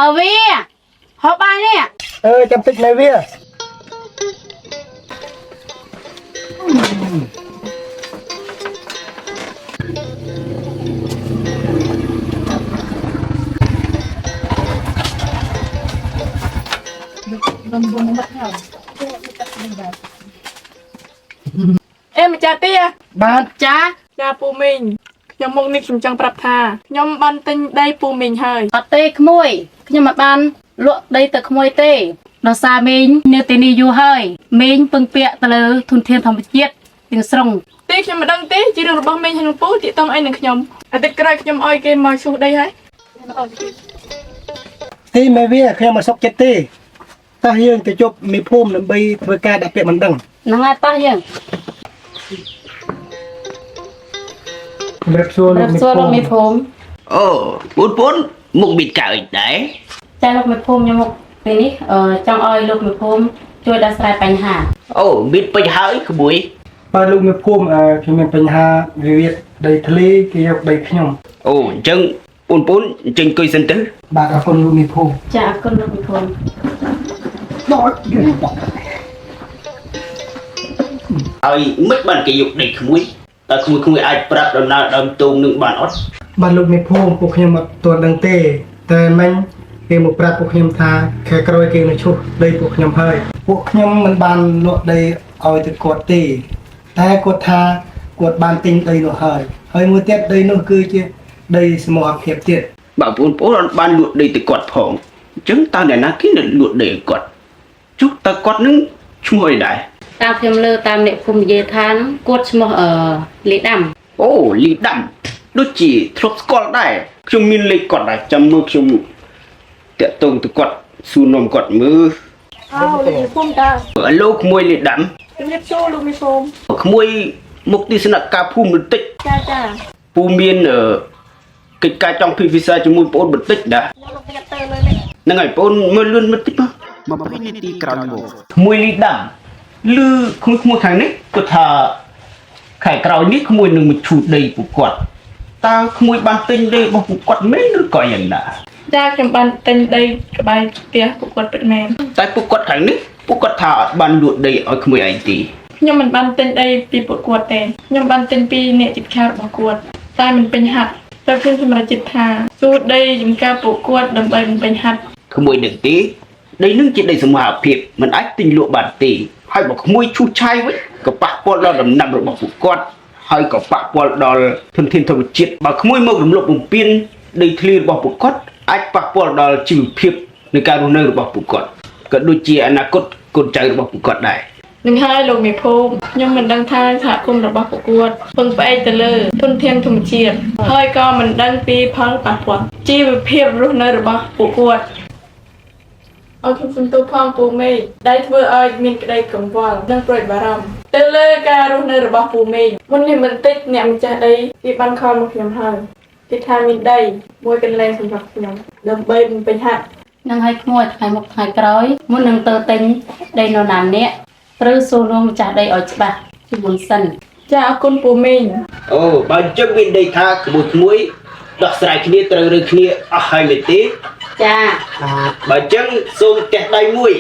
អើវាហូបបាយនេះ អឺចាំតិចនៅវា អេម្ចាស់ទា បាទ ចា ចាពូមីងខ្ញុំមកនេះខ្ញុំចង់ប្រាប់ថាខ្ញុំបានទិញដីពូមីងហើយ អត់ទេក្មួយខ្ញុំមិនបានលក់ដីទៅក្មួយទេដោយសារមីងនៅទីនេះយូរហើយមីងពឹងពាក់ទៅលើធនធានធម្មជាតិទាំងស្រុង ទេខ្ញុំមិនដឹងទេជារឿងរបស់មីងហើយនឹងពូទាក់ទងអីនឹងខ្ញុំអាទិត្យក្រោយខ្ញុំអោយគេមកឈូសដីហើយ ទីមេវាខ្ញុំមិនសុខចិត្តទេតោះយើងទៅជប់មេភូមិដើម្បីធ្វើការដាក់ពាក្យបណ្ដឹង ហ្នឹងហើយតោះយើង ជំរាបសួរលោក ជម្រាបសួរលោកមេភូមិ អូបងប្អូនមុខមានកៅអីដែរ ចាលោកមេភូមិខ្ញុំមកពេលនេះអឺចង់ឲ្យលោកមេភូមិជួយដោះស្រាយបញ្ហា អូមានបញ្ហាអីក្មួយ បាទលោកមេភូមិអឺខ្ញុំមានបញ្ហាវិវាទដីធ្លីគេយកដីខ្ញុំ អូអញ្ចឹងបងប្អូនអញ្ចឹងអង្គុយសិនទៅ បាទអរគុណលោកមេភូមិ ចាអរគុណលោកមេភូមិ ដល់យើងបក ហើយមិនបានគេយកដីក្មួយតើក្មួយក្មួយអាចប្រាប់ដំណើរដើមទងនឹងបានអត់ បាទលោកមេភូមិពួកខ្ញុំអត់ទាន់ដឹងទេ តែមិញគេមកប្រាប់ពួកខ្ញុំថាខែក្រោយគេនឹងឈូសដីពួកខ្ញុំហើយពួកខ្ញុំមិនបានលក់ដីឲ្យទៅគាត់ទេ តែគាត់ថាគាត់បានទិញដីនោះហើយហើយមួយទៀតដីនោះគឺជាដីសមូហភាពទៀត បើបងប្អូនអត់បានលក់ដីទៅគាត់ផងអញ្ចឹងតើអ្នកណាគេនៅលក់ដីឲ្យគាត់ចុះតើគាត់នឹងឈ្មោះអីដែរ តាមខ្ញុំលើតាមអ្នកភូមិនិយាយថាហ្នឹងគាត់ឈ្មោះអឺលីដាំ អូលីដាំដូចជាធ្លាប់ស្គាល់ដែរខ្ញុំមានលេខគាត់ដែរចាំមើលខ្ញុំតាក់ទងទៅគាត់សួរនាំគាត់មើល អោលោកមេភូមិតា អាឡូក្មួយលីដាំ ជំរាបសួរលោកមេភូមិ ក្មួយមកទីស្នាក់ការភូមិបន្តិច ចាចា ពូមានអឺកិច្ចការចង់ពិភាក្សាជាមួយបងប្អូនបន្តិចដែរ លោកប្រយ័ត្នទៅលើនេះ ហ្នឹងហើយបងប្អូនមើលលឿនបន្តិចមក20នាទីក្រោយមកក្មួយលីដាំឮក្មួយក្មួយខាងនេះគាត់ថាខែក្រោយនេះក្មួយនឹងមកឈូសដីពួកគាត់តើក្មួយបានទិញដីរបស់ពួកគាត់មែនឬក៏យ៉ាងណា ចាខ្ញុំបានទិញដីក្បែរផ្ទះពួកគាត់ពិតមែន តែពួកគាត់ខាងនេះពួកគាត់ថាអត់បានលក់ដីឲ្យក្មួយឯងទេ ខ្ញុំមិនបានទិញដីពីពួកគាត់ទេខ្ញុំបានទិញពីអ្នកជិតខាងរបស់គាត់តែមិនពេញហាត់តែខ្ញុំសម្រេចចិត្តថាសួរដីចំការពួកគាត់ដើម្បីបំពេញហាត់ ក្មួយនឹងទេដីនឹងជាដីសមូហភាពមិនអាចទិញលក់បានទេហើយបើក្មួយឈូសឆាយវិញក៏ប៉ះពាល់ដល់ដំណាំរបស់ពួកគាត់ហើយក៏ប៉ះពាល់ដល់ធនធានធម្មជាតិបើក្មួយមករំលោភបំពានដីធ្លីរបស់ពួកគាត់អាចប៉ះពាល់ដល់ជីវភាពនៃការរស់នៅរបស់ពួកគាត់ក៏ដូចជាអនាគតកូនចៅរបស់ពួកគាត់ដែរ នឹងហើយលោកមេភូមិខ្ញុំមិនដឹងថាសហគមន៍របស់ពួកគាត់ពឹងផ្អែកទៅលើធនធានធម្មជាតិហើយក៏មិនដឹងពីផលប៉ះពាល់ជីវភាពរស់នៅរបស់ពួកគាត់អរខ្ញុំសំទោសផងពូមេឃដែលធ្វើឲ្យមានក្តីកង្វល់និងព្រួយបារម្ភទៅលើការរស់នៅរបស់ពូមេឃមុននេះបន្តិចអ្នកម្ចាស់ដីគេបានខលមកខ្ញុំហើយគេថាមានដីមួយកន្លែងសម្រាប់ខ្ញុំដើម្បីបំពេញហាត់ នឹងឲ្យក្មួយថ្ងៃមុខថ្ងៃក្រោយមុននឹងទៅទិញដីនរណាម្នាក់ត្រូវសួរនាំម្ចាស់ដីឲ្យច្បាស់ជាមុនសិន ចាអរគុណពូមីង អូបើអញ្ចឹងមានន័យថាក្មួយក្មួយដោះស្រាយគ្នាត្រូវរើគ្នាអស់ហើយមែនទេ ចា បើអញ្ចឹងសូមផ្ទះដៃមួយ